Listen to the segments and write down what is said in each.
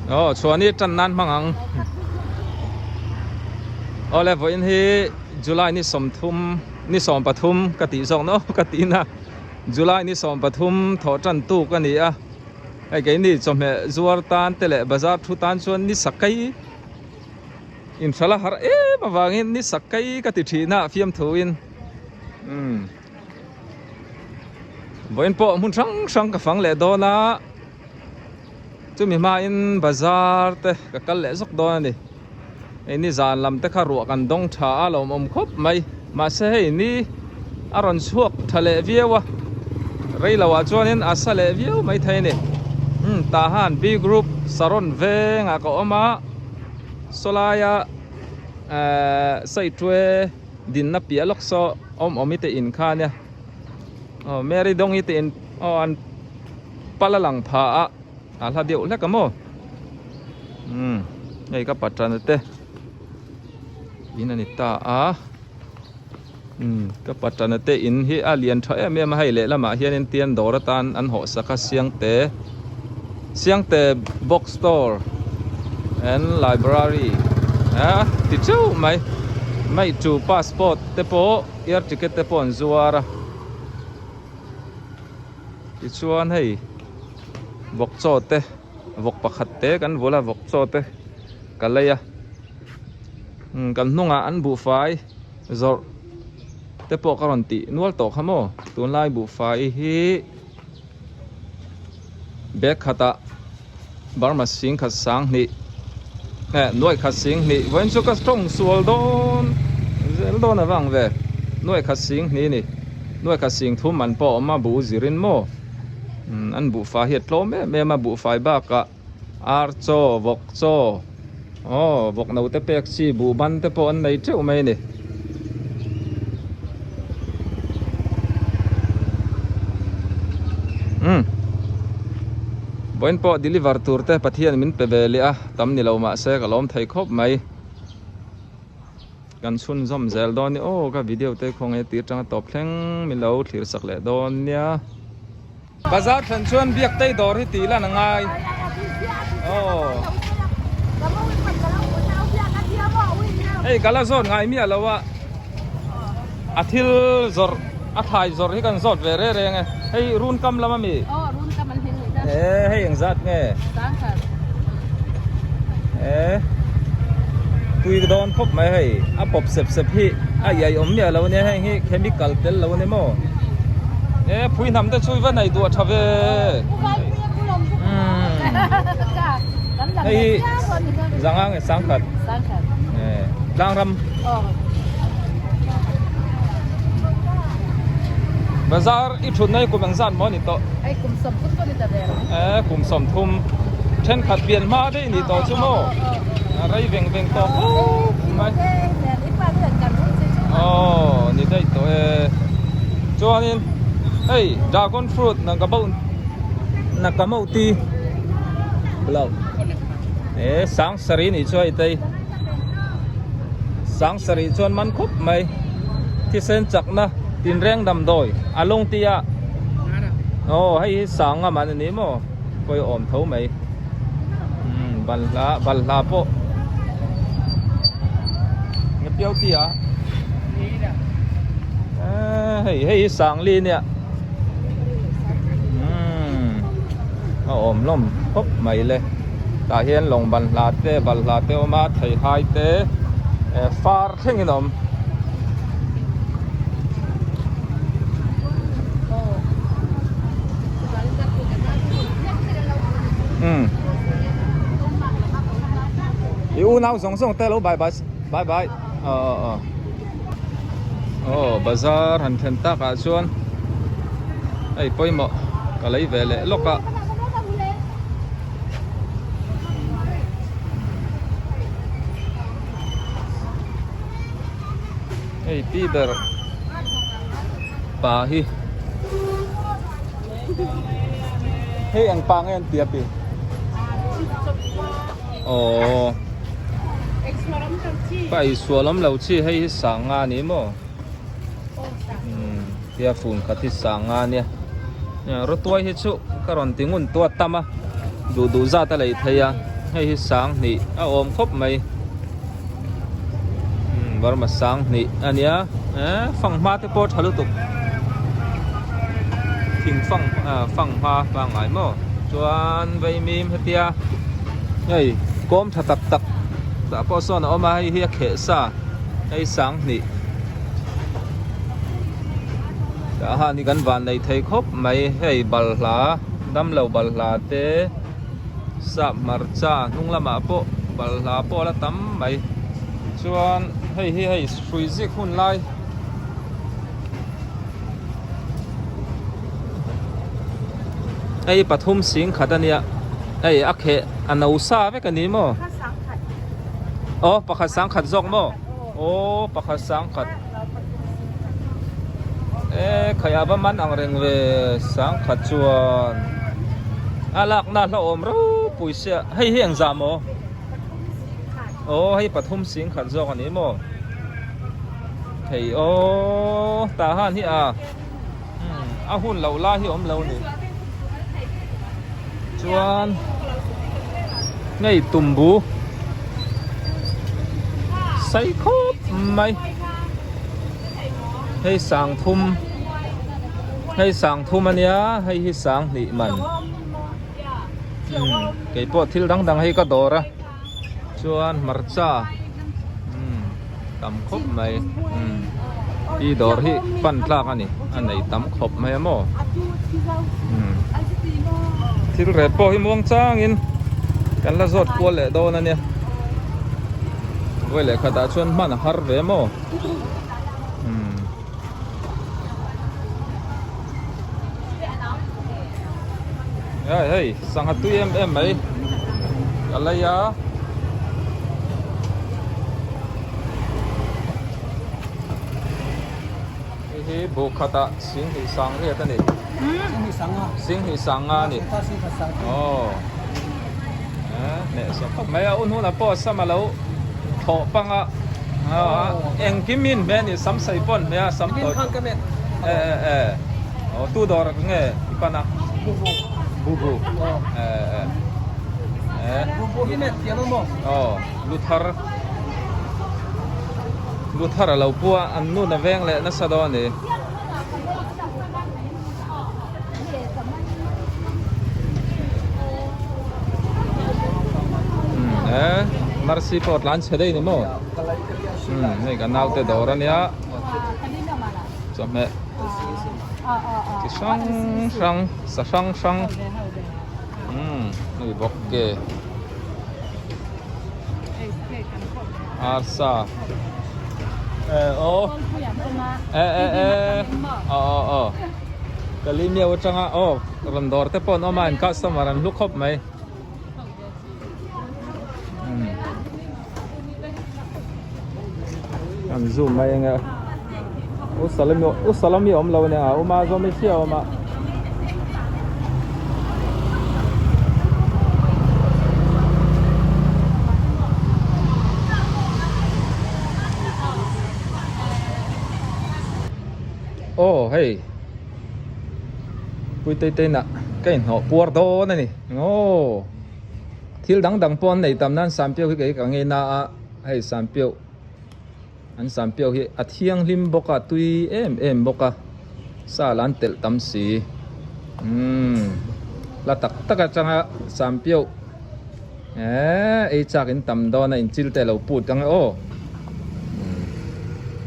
Aw chhuani tan nan hmang ang. Awle vawiin hi July ni sawmthum ni sawmpathum ka tih zawk no ka tih na July ni sawmpathum thawh tan tuk a ni a. Hei keini chawhmeh zuar tan te leh bazar thu tan chuan ni sakai inhralh a harh em avangin ni sakai ka ti thin a fiamthuin umm vawiin pawh hmun hrang hrang ka fang leh dawn a chumi hmain bazar te ka kal leh zawk dawn a ni hei ni zan lam te kha ruah kan dawng tha a lawmawm khawp mai mahse hei ni a rawn chhuak tha leh viau a rei lo ah chuanin a sa leh viau mai thei a ni umm tah han B group saron vengah ka awm a sawlaia ehh saitue dinna piah lawk saw awm awm i te in kha ania aw Mary Dawngi te in aw an pal a lang pha a a hla deuh hlek a maw umm hei ka patana te in a ni ta a umm ka patana te in hi a lian tha em em a hei lehlamah hianin tian dawr atan an hawh sak a Siangte Siangte book store and library a ti teuh mai mai chu passport te pawh air ticket te pawh an zuar a. Tichuan hei vawk chaw te vawk pakhat te kan vul a vawk chaw te ka lei a umm kan hnungah an buhfai zawrh te pawh ka rawn tih nual tawh kha maw tunlai buhfai hi bag khatah Burma sing khat sang hnih eh nuaih khat sing hnih vawiin chu ka tawng sual dawn zel dawn avang ve nuaih khat sing hnih a ni nuaih khat sing thum an pawh a awm a buh zirin maw umm an buhfai hi a tlawm em em a buhfai bakah ar chaw vawk chaw aw vawk no te pek chi buh ban te pawh an nei teuh mai a ni. Umm vawiin pawh deliver tur te Pathian min pe ve leh a tam ni lo mahse ka lawm thei khawp mai kan chhunzawm zel dawn ni aw ka video te khawnge tir tanga tawp thleng min lo thlir sak leh dawn nia. Bazar thlen chuan biak tei dawr hi tih lan a ngai. Aw. Hei ka la zawt ngai miah lo a. A thil zawrh a thlai zawrh hi kan zawt ve reng reng e. Hei run kam lam a mi? Aw run kam an hming leh ta. E hei engzat nge? Sangkhat. E tui dawn khawp mai hei a pawp sep sep hi a iai awm miah lo nia heng hi chemical tel lo a ni maw? E phui hnam te chu i va nei duah tha ve. Hei hi zanga nge sangkhat? E tlangram. Bazar i thutna hi kum engzat maw ni tawh? Hei kum sawmthum pawh ni ta ve. E kum sawmthum thenkhat pian hma daih ni tawh chu maw? A rei veng veng tawh khawp mai. Aw ni daih tawh e. Chuanin hei dragon fruit nakamauti lo e sang saree nih chu hei tei sang saree chuan man khawp mai thisen chakna tinreng damdawi a lung tia aw hei hi sang a man a ni maw pawh awm tho mai umm balhla balhla pawh nge piau tia eee hei hei hi sang li nia umm a awm hlawm khawp mai le tah hian lawng balhla te balhla te a awm a theihai te eh far thlengin a awm. Umm i unau zawng zawng te lo bye bye bye bye aw aw aw aw bazar han thlen tak ah chuan hei pawimawh ka lei ve leh lawk a. Hei pi ber pa hi hei eng pa nge an tia pi aww pa i sual awm lo chi hei hi sanga a ni maw umm tia fun khat hi sanga a nia rawtuai hi chu ka rawn ti ngun tuat tam a duh duh zat a lei thei a. Hei hi sanghnih a awm khawp mai. Umm Burma sanghnih a nia eh fanghma te pawh a tha lutuk. Thing fang ah fanghma pangngai maw chuan vaimim hetia hei kawm tha tak tak tah pawh sawn a awm a hei hi a kheh sa hei sanghnih tah han hi kan van nei thei khawp mai hei balhla damlo balhla te. Sap hmarcha hnung lamah pawh balhla pawh a la tam mai chuan hei hi hei hrui zik hun lai hei pathum sing khat a nia hei a kheh a no sa vek a ni maw aw pakhat sang khat zawk maw aw pakhat sang khat e khai a va man ang reng ve sang khat chuan a lakna hlauhawm ropui sia hei hi engzah maw aw hei pathum sing khat zawk a ni maw hei aw tah han hi a a hun loh lai hi awm lo a ni chuan hei tumbu sei khawp mai hei sang thum hei sang thum a nia hei hi sang hnih man kei pawh thil dang dang hei ka dawr a chuan hmarcha umm tam khawp mai umm i dawr hi pan tlak a ni a nei tam khawp mai a maw umm thil rep pawh hi muang changin kan la zawt kual leh dawn a nia vawi leh khatah chuan hman a har ve maw umm. Hei hei sangha tui em em mai ka lei a hei hi buk khatah singhnih sang riat a ni singhnih sang nga a ni aw hnehsawh khawp mai a u hnunah pawh sam a lo thlawh pang a engkim in hmeh a ni sam sei pawh an hmeh a sam tawih e e e aw tu dawr nge i pan a bubu e e e aw lu thar lu thar a lo pu a an nun a veng leh nasa dawn a ni. Eh Mercy pawh tlan chhe daih ni maw umm hei ka naute dawr a nia chawhmeh chi hrang hrang sa hrang hrang umm hei bawk ke arsa eh aw eh eh eh aw aw aw Kalimio atanga aw rawn dawr te pawh an awm a an customer an hlu khawp mai umm an zoom mai enge u salami u salami awm lo ania uma zawm i hria awm a. Aw hei Puitei te inah ka inhnawh puar dawn a ni aw thil dang dang pawh an nei tam nan Sampiau hi kei ka ngei na a hei Sampiau an Sampiau hi a thianghlim bawk a tui em em bawk a sa la an telh tam si umm la tak tak atanga Sampiau Eee ei chak in tam dawn a inchil te lo put ang e aw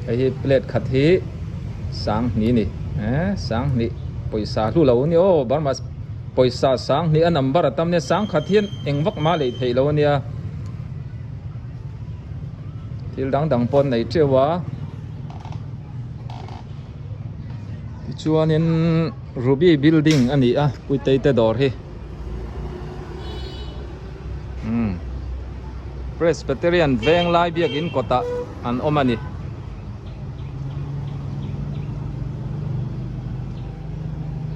hei hi plate khat hi sanghnih a ni eee sanghnih pawisa hlu lo a ni aw Burma pawisa sanghnih a number a tam nia sangkhat hian eng vak mah lei theih lo a nia thil dang dang pawh an nei teuh a tichuanin Ruby building a ni a Puitei te dawr hi. Umm Presbyterian Venglai biakin kawtah an awm a ni.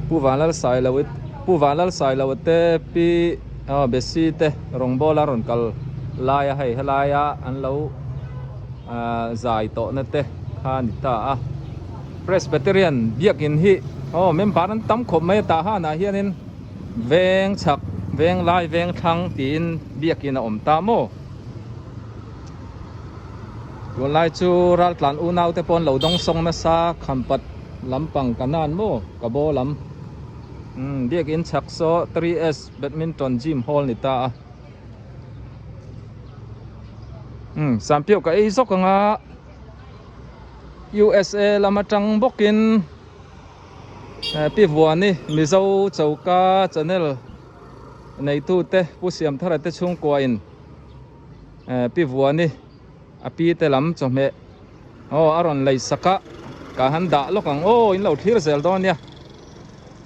Pu Vanlal Sailo Pu Vanlal Sailo te Pi aw Besi te rawngbawla rawn kal lai a hei helaia an lo ah zai tawhna te kha a ni ta a. Presbyterian biakin hi aw member an tam khawp mai a tah hanah hianin. Veng chhak Venglai Vengthlang tiin biakin a awm ta maw? Tunlai chu raltlan unau te pawh an lo dawng sawng nasa khampat lampang ka nan maw ka baw lam. Umm biakin chhak saw 3S Badminton Gym Hall ni ta a. Umm Sampiau ka ei zawk anga USA lam atang bawkin Pi Vuani Mizo Choka Channel neitute Pu Siamthara te chhungkuain Pi Vuani a pi te lam chawhmeh aw a rawn lei sak a ka han dah lawk ang aw in lo thlir zel dawn nia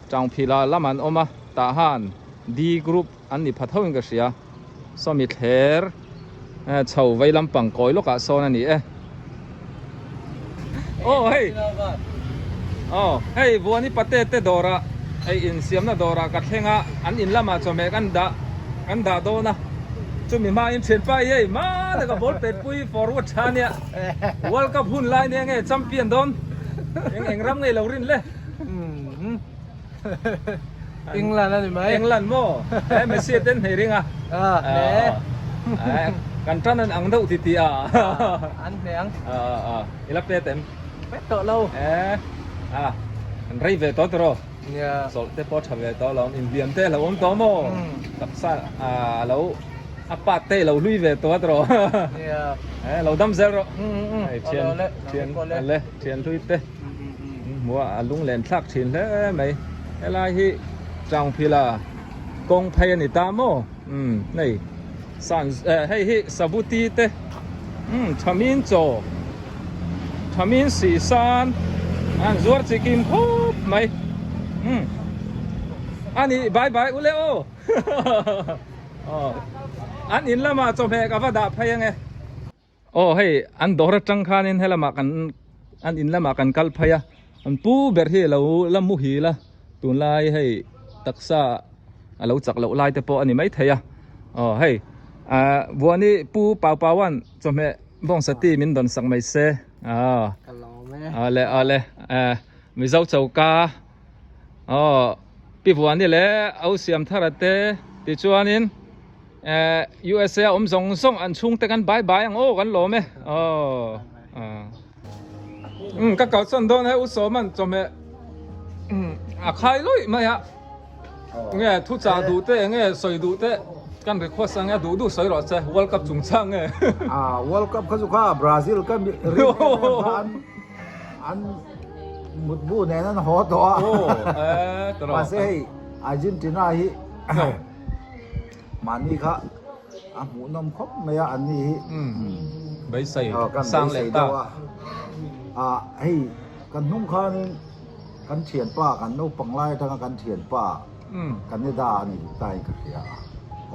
Tangphila lam an awm a tah han D group an ni pha tho in ka hria sawmi thler chho vei lampang kawi lawkah sawn a ni e aw hei aw hei Vuani pate te dawrah hei insiamna dawrah ka thleng a an in lamah chawhmeh kan dah kan dah dawn a chumi hmain thianpa hi hei hma taka ball pet pui forward tha ania world cup hun lai nia nge champion dawn eng eng ram ngei lo rin le. England a ni mai. England maw? Eh Messi a ten hnei ring a. Ah, hle. Eh, kan tan an ang deuh ti ti a. An hle ang. Ah, ah, ila pet em? Pet tawh lo. Eh, ah, an rei ve tawh tawh ro. Yeah. Chawlh te pawh tha ve tawh lo, inhliam te lo awm tawh maw? Taksa ah lo a pat te lo hlui ve tawh tawh ro. Yeah. Eh, lo dam zel rawh. Mm. Thian, thian, le, thian hlui te. Hmuh a lung len thlak thin hle mai helai hi Changphila kawng phei a ni ta maw umm hei san eh hei hi sabuti te umm thamin chaw thamin sih san an zuar chi kim khawp mai umm a nih bye bye ule aw an in lamah chawhmeh ka va dah phei ange. Aw hei an dawr atang khanin helamah kan an in lamah kan kal phei a an pu ber hi alo la muhil a tunlai hei taksa a lo chak loh lai te pawh a ni maithei a aw hei ah Vuani pu Pau Pauan chawhmeh bawngsati min dawn sak mai se aw awle awle eh Mizo choka aw pi Vuani leh Au Siamthara te tichuanin. Eh USA a awm zawng zawng an chhungte kan bye bye ang aw kan lawm e aw um ka kal sawn dawn he u sawman chawhmeh um a khai lawih mai a nge thu chah duh te enge sawi duh te kan request ang e duh duh sawi rawh che world cup chungchang nge ah world cup kha chu kha Brazil ka rin em em kha an an mutbu nen an haw tawh a aw eh tawh mahse hei Argentina hi Mahni kha a hmuhnawm khawp mai a, anni hi beisei kan sang leh beisei ta. deuh a. Ah hei kan hnung khanin kan thianpa kan naupang lai atanga kan thianpa Canada a ni ta in ka hria a.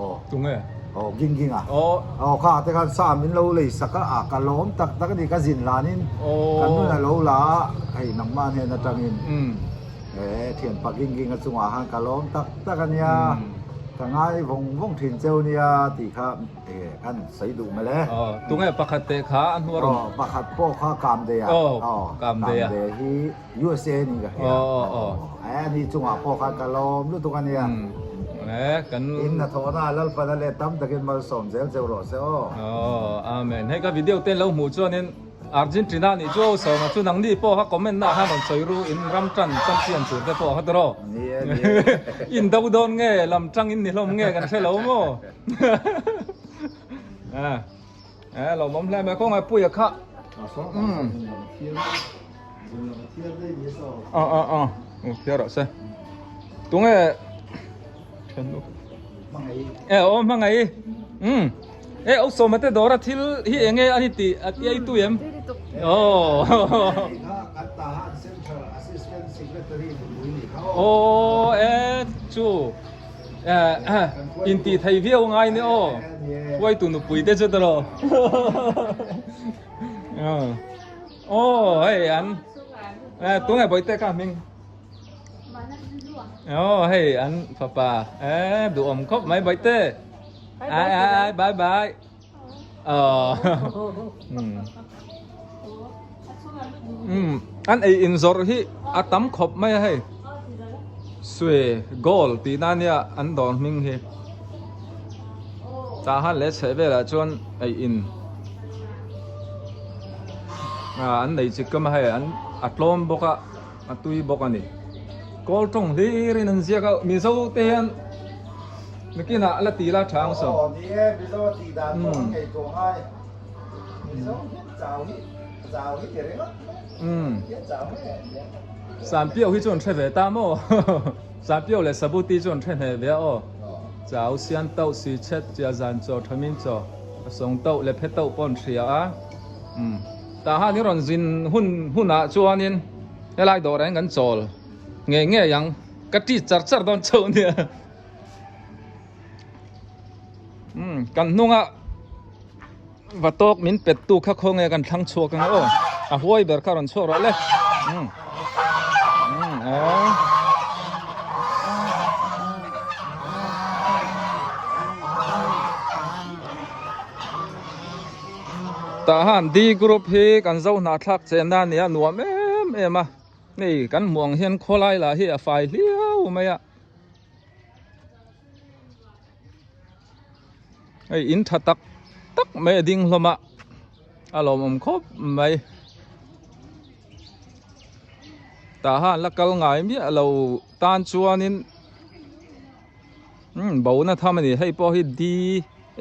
Aw. Tunge? Aw Ging Ging a. Aw. Aw kha te khan sa min lo lei sak a, ah ka lawm tak tak a ni ka zin lanin Aw. kan nun a lo la a, hei nangmah hnen atangin. He thianpa Ging Ging a chungah khan ka lawm tak tak a nia, ka ngai vawng vawng thin cheu nia tih kha kan sawi duh mawle. Aw, tunge pakhat teh kha a hnuar awm? Aw, pakhat pawh kha Kamdei a. Aw, Kamdei a. Kamdei hi USA niin ka hria. Aw, aw, aw. A ni chungah pawh khan ka lawm lutuk a nia. E, kan. In hnathawhna Lalpan a let tam takin malsawm zel cheu rawh se aw. Aw, Amen. Hei ka video te lo hmuh chuanin. Argentina nih chu aw sawma chu nangni pawh kha comment na khan rawn sawi ru in ram tan champion tur te pawh kha tawh Ni e ni e. In do dawn nge lam tang in ni hlawm nge kan hre lo maw a e lawmawm hle mai khawngaih puia kha umm a a a thiar rawh se tunge E aw hmangaih umm e aw sawma te dawra thil hi enge ani tih a ti ei tu em aw aw e chu e in tih thei viau ngai ni aw huai tu nupui te chu tawh aw hei an e tunge bawihte ka hming. Aw hei an fapa e duhawm khawp mai bawihte ai ai ai bye bye aw um an ei in zawrh hi a tam khawp mai a hei sue gold tih na nia an dawr hming hi. Tah han leh chheh velah chuan ei in ah an nei chik kam a hei an a tlawm bawk a a tui bawk a ni. Kawl tawng hlir in an ziak a Mizo te hian nikinah la ti la tha ang saw. Aw ni e Mizo a tih dan pawh an ngaihtuah ngai. Mizo hian chau hi chau hi ti ringawt mai. Hian chau mai a nia. Sanpiau hi chu an hre ve ta maw? Sanpiau leh Sabuti chu an hre hneh ve a aw. Chau sian tauh si chet chia zan chaw tha min chaw a sawng tauh leh phe tauh pawh an hria a. Tah han i rawn zin hun hunah chuanin helai dawrah hian kan chawl ngei ngei ang. Ka ṭi char char dawn chauh nia. Kan hnungah va tawk min pet tu kha khaw nge kan thlang chhuak ang aw a huai ber kha rawn chhuak rawh le um um aw tah han D group hi kan zo hna thlak chen na nia nuam em em a hei kan hmuh ang hian khawlai lah hi a fai hliau mai a. Hei in tha tak tak mai a ding hlawm a a lawmawm khawp mai tah han la kal ngai miah lo tan chuanin umm bo na tham a ni hei pawh hi D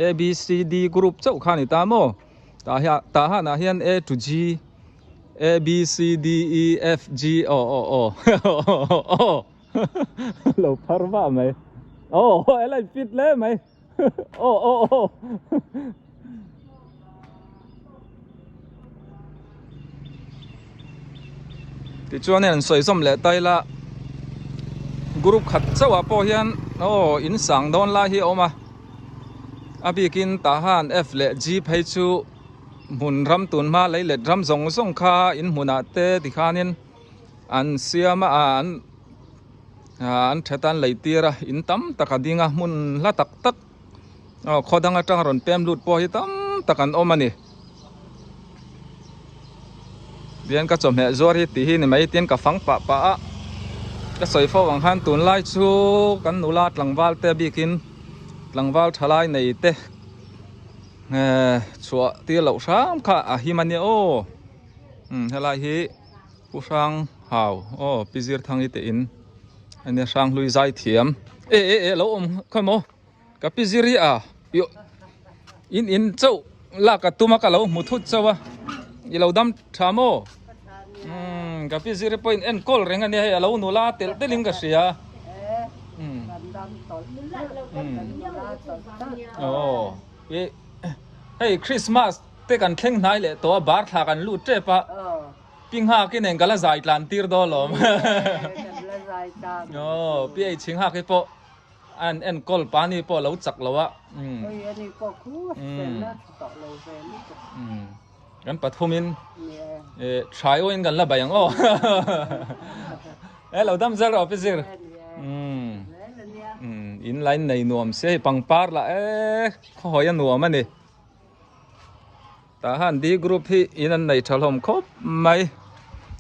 A B C D group chauh kha a ni ta maw tah hian tah hanah hian A to G A B C D E F G aw aw aw aw. Lo phar vah mai. Aw helai fit hle mai. Aw aw aw. Tichuan an sawi zawm leh ta ila group khat chauh ah pawh hian aw in sang dawn lai hi a awm a a bikin tah han F leh G phei chu hmun ram tun hma lei let ram zawng zawng kha in hmunah te tikhanin. An siam a an an that a an lei tir a in tam tak a ding a hmun hla tak tak aw khaw dang atang rawn pem lut pawh hi tam tak an awm a ni tihian ka chawhmeh zuar hi tih hi ni mai tin ka fang pah pah a ka sawi fo ang khan tunlai chu kan nula tlangval te bikin tlangval thalai nei te ehh chhuah tir loh hram kha a him a nia aw umm helai hi. Pu Hrang Hau aw Pi Zir Thangi te in ania Hrang Hlui zai thiam e e e lo awm khaw maw ka Pi Zir hi a in in chauh lak a tum a ka lo hmu thut chauh a i lo dam tha maw umm ka Pi Zir hi pawh in enkawl reng ania hei a lo nula telh telh in ka hria umm aw i hei Christmas te kan thleng hnai leh tawh a bar thla kan lut tep a. Pi nghak i nen ka la zai tlan tir dawn lawm. Kan la zai tlan. Aw, pi ei chhing hak hi pawh an enkawl pa ni pawh lo chak lo a. Oi ani pawh khu fel a tha tawh lo ve lutuk. Kan pathumin thlai awin kan la bai ang aw. E lo dam zel rawh pi zir. In line nei nuam se hei pangpar lah e khawhawi a nuam a ni. Tah han D group hi in an nei tha hlawm khawp mai.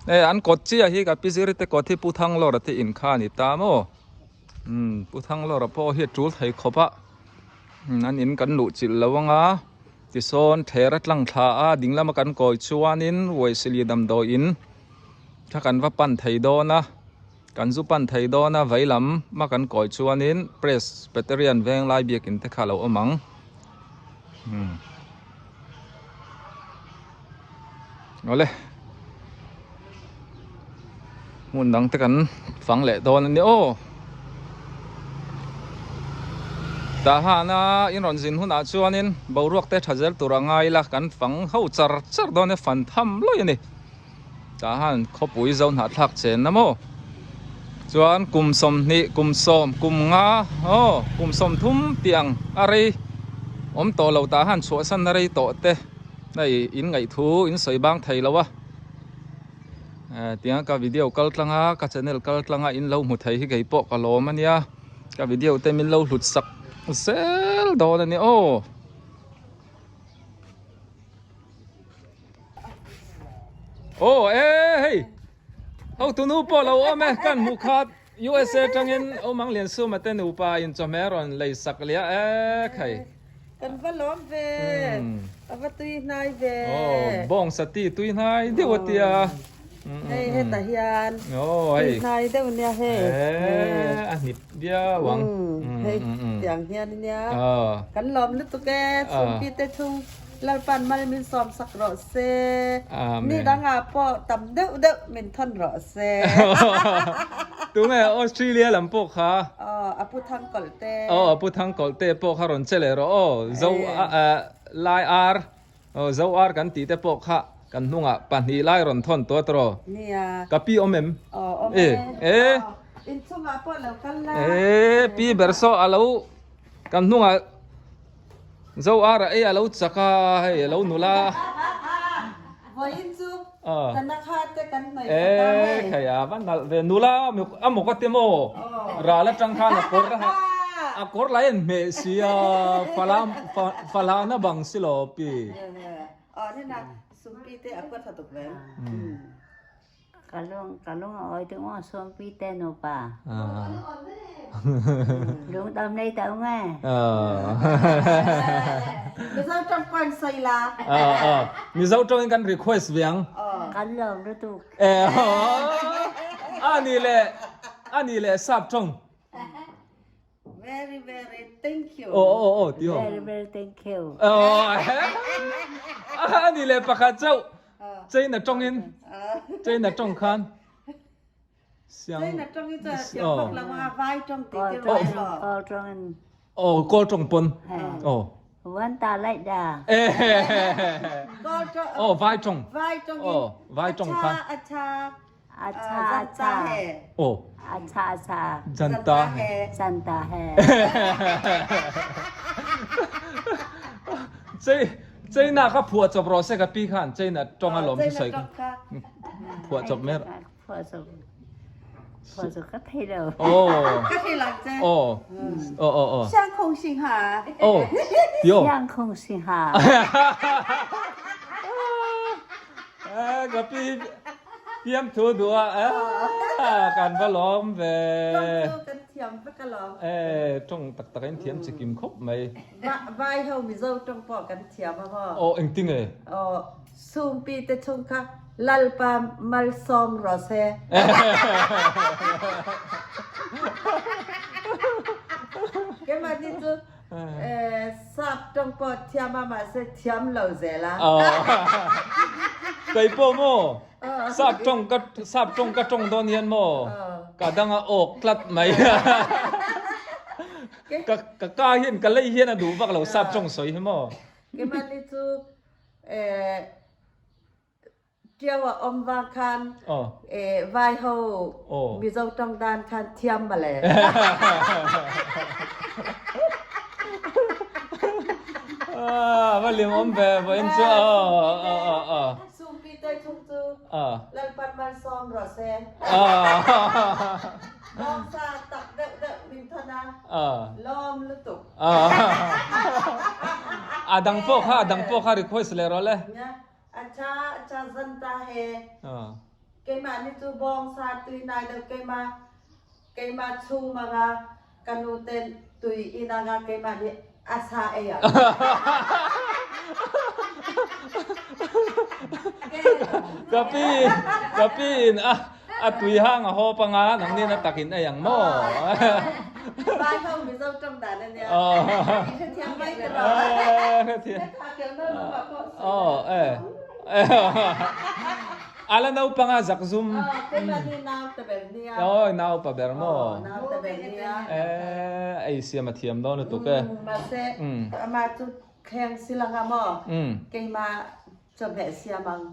Hei an kawt chiah hi ka pi zir te kawt hi Pu Thanglawra te in kha a ni ta maw? Umm Pu Thanglawra pawh hi a tul thei khawp a. An in kan luh chilh lo ang a. Tisawn ther a tlang thla a ding lama kan kawi chuanin Uaisili damdawi in kha kan va pan thei dawn a. Kan zu pan thei dawn a vei lam a kan kawi chuanin Presbyterian Venglai biakin te kha a lo awm ang. Umm. Awle. Hmun dang te kan fang leh dawn a ni aw. Tah hana in rawn zin hunah chuanin boruak te tha zel tur a ngai ila kan fang ho char char dawn e fan tham lawih a ni. Tah han khawpui zo hnahthlak chen na maw? Chuan kum 20, kum 10, kum 5 aw kum 30 tih ang a rei awm tawh lo tah han chhuahsan a rei tawh te hei in ngaihthu in sawi bang thei lo a. Eh tiang ka video kal tlang a ka channel kal tlang a in lo hmu thei hi kei pawh ka lawm a nia ka video te min lo hlut sak zel dawn a ni aw. Aw e hei hotu nu pawh lo awm e kan hmuh khat USA tangin awm ang lian suma te nupa in chawhmeh a rawn lei sak leh a e khai. Kan va lawm ve. A va tui hnai ve. Aw, bawng sati tui hnai deuh a tia. Hei hetah hian tui hnai deuh nia hei. E, a hnip viau ang. Hei tiang hian nia. Kan lawm lutuk e, chhungpi te chhung Lalpan mal min sawm sak rawh se. Ni dangah pawh tam deuh deuh min thawn rawh se. Tunge Australia lam pawh kha. Aw, a pu thang kawlh te. Aw, a pu thang kawlh te pawh kha rawn che leh rawh aw. Zo lai ar, aw zo ar kan tih te pawh kha kan hnungah pahnih lai rawn thawn tawh tawh. Nia. Ka pi awm em? Aw, awm e. E. Inchungah pawh lo kal la. E, pi ber saw a lo kan hnungah Zo ara ei a lo chak a, hei a lo nula. Vawiin chu ka na kha te kan hnawih khat a hei. E khai a va nalh ve nula a mawk a te maw ral atang khan a kawr a kawr lai an hmeh si a falana bang si lo pi. Aw hena sumpi te a kuat tha tuk ve. Ka lung ka lung a awi tung aw sawmpi te nupa. Lung dam nei ta ung e. Mizo tawng pawn sawi la. Mizo tawngin kan request ve ang. Kan lawm lutuk. Ani leh ani leh sap tawng. Very very thank you. Aw aw aw ti aw. Very very thank you. Aw ani leh pakhat chauh China tawngin China tawng khan siang China tawng hi chuan siang vak lo a vai tawng tih te Kawl kawl tawngin Aw kawl tawng pawn aw Wan ta lai da. Kawl tawng Aw vai tawng vai tawngin Aw vai tawng khan Acha Acha acha Aw Acha acha Janta he Janta he. Chei China kha phuah chawp rawh se ka pi khan China tawng a lawm chu sawi kha phuah chawp mer. Phuah chawp phuah chawp ka thei lo. Aw Ka thei lang che. Aw aw aw aw. Siang khong sing ha. Aw tio. Siang khong sing ha. Ka pi Fiamthu duh a kan va lawm ve. Tawng chu kan thiam vek a lawm. E tawng tak tak in thiam chikim khawp mai. Vai ho Mizo tawng pawh kan thiam a maw? Aw engtin e? Aw Sumpi te chung kha Lalpa malsawm rawh se. Keimahni chu Sap tawng pawh thiam a mahse thiam lo zel a. Kei pawh maw sap tawng ka sap tawng ka tawng dawn hian maw ka dang a awk tlat mai. Ka ka ka hian ka lei hian a duh vak lo sap tawng sawi hi maw. Keimahni chu Tiau a awm vang khan vai ho Mizo tawng dan khan thiam mawle. Va lim awm ve vawiin chu aw. Sumpi te chung chu Lalpan malsawm rawh se. Bawngsa tak deuh deuh min thawn a, lawm lutuk. A dang pawh kha a dang pawh kha request leh rawh le. Acha acha zan ta he. Keimah nih cu bawng sa tui nai lo keimah keimah chung manga ka nu ten tui in anga keimah nih a sa ei ang. Ka pi ka pi in a a tui hang a hawp anga nang nin a tak in ei ang maw. Vai ho Mizo tawng dan a nia. Hrethiam mai ta rawh. Hrethiam. Aw e. A la naupang a zak zum. Aw nau pa ber maw. E ei siam a thiam dawn lutuk e. Mahse amah chu thleng si lang a maw. Keimah chawhmeh siam ang.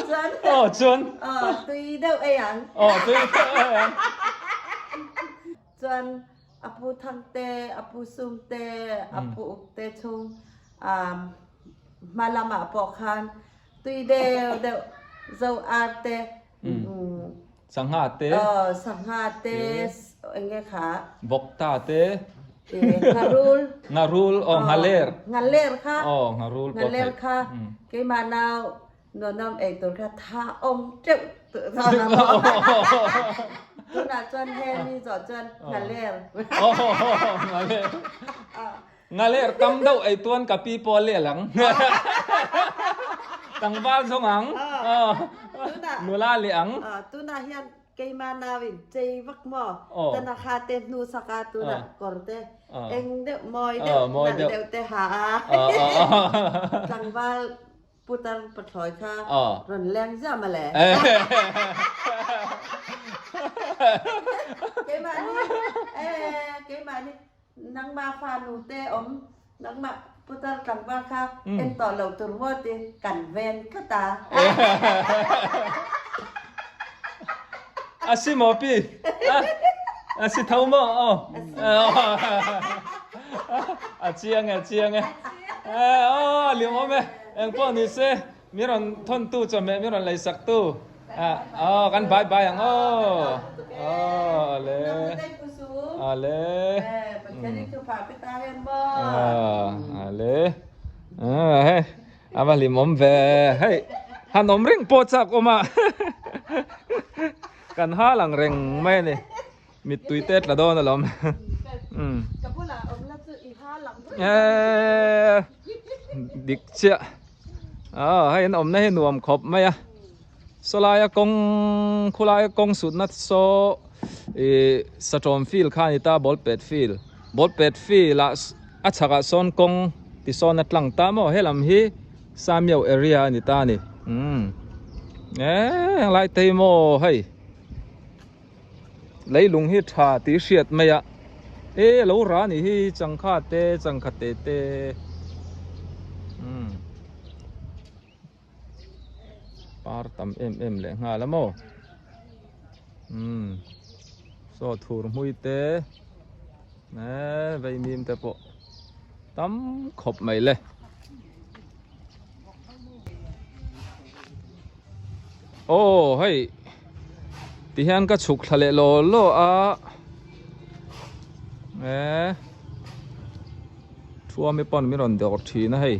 Chuan. Aw chuan. Aw tui deuh ei ang. Aw tui deuh ei ang. Chuan a pu Thang te, a pu Sum te, a pu Uk te chung hma lamah pawh khan tui deuh deuh zo ar te, Sangha te, aw sangha te, eng nge kha? Vawkta te, Ngharul, Ngharul, aw nghaler, nghaler kha, aw ngharul pawh nghaler theih. kha keimah nau nuanawm ei tur kha tha awm teuh tawh a maw? Tunah chuan he mi zawh chuan nghaler. Nghaler. Nghaler tam deuh ei tuan ka pi pawh a lel ang. Tlangval zawng ang. Nula leh ang. Tunah hian Keimah nau in chei vak maw? Tana kha te hnu sak a tunah kawr te eng deuh mawi deuh nalh deuh te ha a tlangval putar pathlawi kha rawn leng ziah mawle. Keimah ni keimah ni nangmah fanu te awm nangmah putar tlangval kha en tawh loh tur maw ti kan ven tlat a. A si maw pi? A si tho maw? Aw. A chiang e, a chiang e. Aw, a liam awm e. Engpawh ni se, mi rawn thawntu chawhmeh mi rawn leisak tu. Aw, kan bye bye ang aw. Aw, ale. Ale. Ale. Hei, a va hlimawm ve. Hei, han awm reng pawh chak awm a. Kan hal ang reng mai a ni. Mittui te tla dawn alawm. Ka bulah awm la chu i hal ang reng. Dik chiah. Aw, hei an awmna hi nuam khawp mai a. Sawlaia kawng, khulaia kawng sutna saw ih satawm field kha a ni ta, ball pet field. Ball pet field ah a chhakah sawn kawng tisawn a tlang ta maw? Helam hi Samiau area a ni ta a ni. Umm eh helai te hi maw hei leilung hi tha tih hriat mai a e lo ra nih hi changkha te changkha te te umm par tam em em leh nghal a maw umm saw thur hmui te eh vaimim te pawh tam khawp mai le. Aw hei ti hian ka chhuk thla leh law law a eh thuami pawn min rawn dawr thin a hei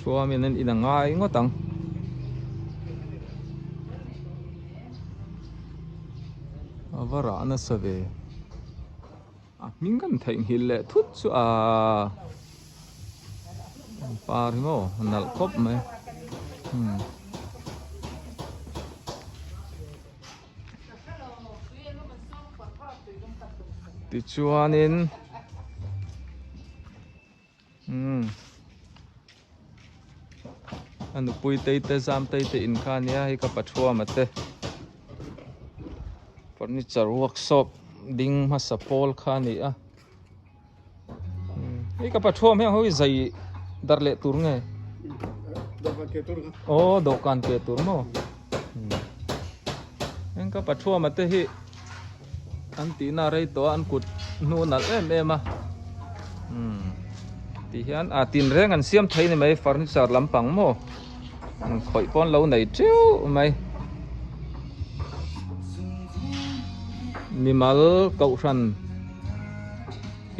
thuami an in a ngai ngawt ang. A va rah nasa ve. A hming kan theihnghilh leh thut chu a par hi maw a nalh khawp mai umm. Tichuanin umm a nupui tei te zam tei te in kha ania hei ka pathuama te furniture workshop ding hmasa pawl kha a ni a hei ka pathuam hian hawi zai darh leh tur nge aw dawhkan ke tur maw heng ka pathuama te hi. An tihna rei tawh a an kut hnu nalh em em a umm ti hian ah tinreng an siam thei ni mai furniture lampang maw an khawih pawn lo nei teuh mai mimal kohhran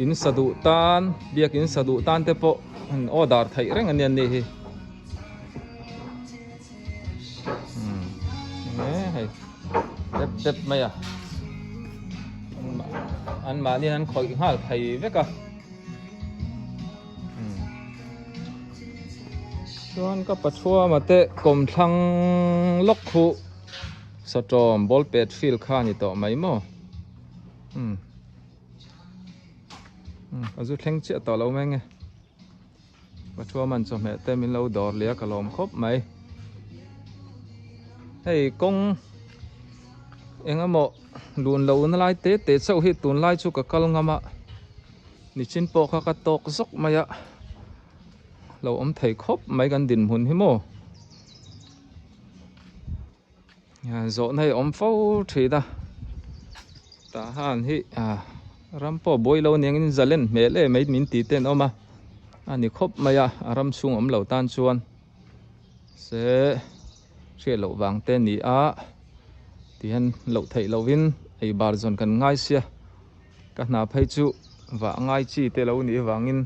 in sa duh tan biak in sa duh tan te pawh an order theih reng a nia ni hi umm hei. Dep dep mai a an mahni an khawih nghal thei vek a chuan ka pathuama te kawmthlang lawk khu satawm ball pet field kha a ni tawh mai maw umm a zu thleng chiah tawh lo mai nge. Pathuaman chawhmeh te min lo dawr leh a ka lawm khawp mai. Hei kawng eng emaw lun lo na lai te te chauh hi tunlai chu ka kal ngam a, nichin pawh kha ka tawk zawk mai a, lo awm thei khawp mai kan dinhmun hi maw. Zawhna hi a awm fo thin a tah han hi ah ram pawh buai lo aniang in zalen hmel em mai min tih te an awm a a ni khawp mai a a ram chhung awm lo tan chuan se hriat loh vang te a ni a tihian loh theih loh in ei bar zawn kan ngai sia ka hna phei chu vah ngai chi te lo nih avangin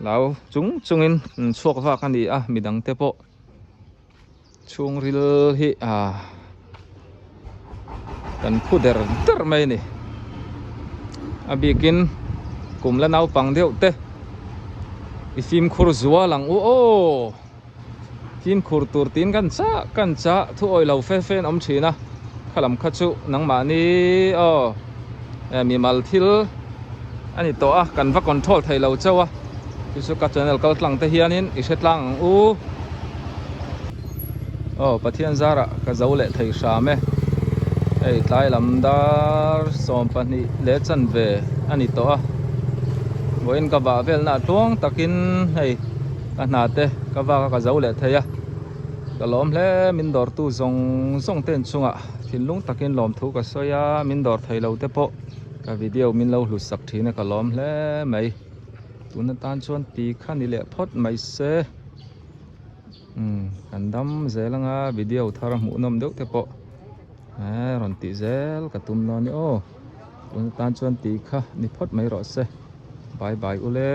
lau chung chungin chhuak vak a ni a midang te pawh. Chhungril hi ah Kan phu der der mai a ni. A bikin kum la naupang deuh te i fimkhur zual ang u aw. Fimkhur tur tiin kan chah kan chah thu awih lo fe fe an awm thin a, khalam kha chu nangmahni aw mimal thil a ni tawh a, kan va control thei lo chauh a, chu chu ka channel kal tlang te hianin i hre tlang ang u. Aw Pathian zarah ka zo leh thei hram e, hei tlai lam dar 12 leh chanve a ni tawh a, vawiin ka vah velna tluang takin hei. Ka hna te ka vak a ka zo leh thei a, ka lawm hle min dawrtu zawng zawng te inchungah thinlung takin lawmthu ka sawi a, min dawr thei lo te pawh ka video min lo hlut sak thin a ka lawm hle mai. Tun atan chuan ti kha ni leh phawt mai se, umm kan dam zel anga video thar a hmuhnawm deuh te pawh eh rawn tih zel ka tum dawn a ni aw, tun atan chuan ti kha ni phawt mai rawh se, bye bye ule.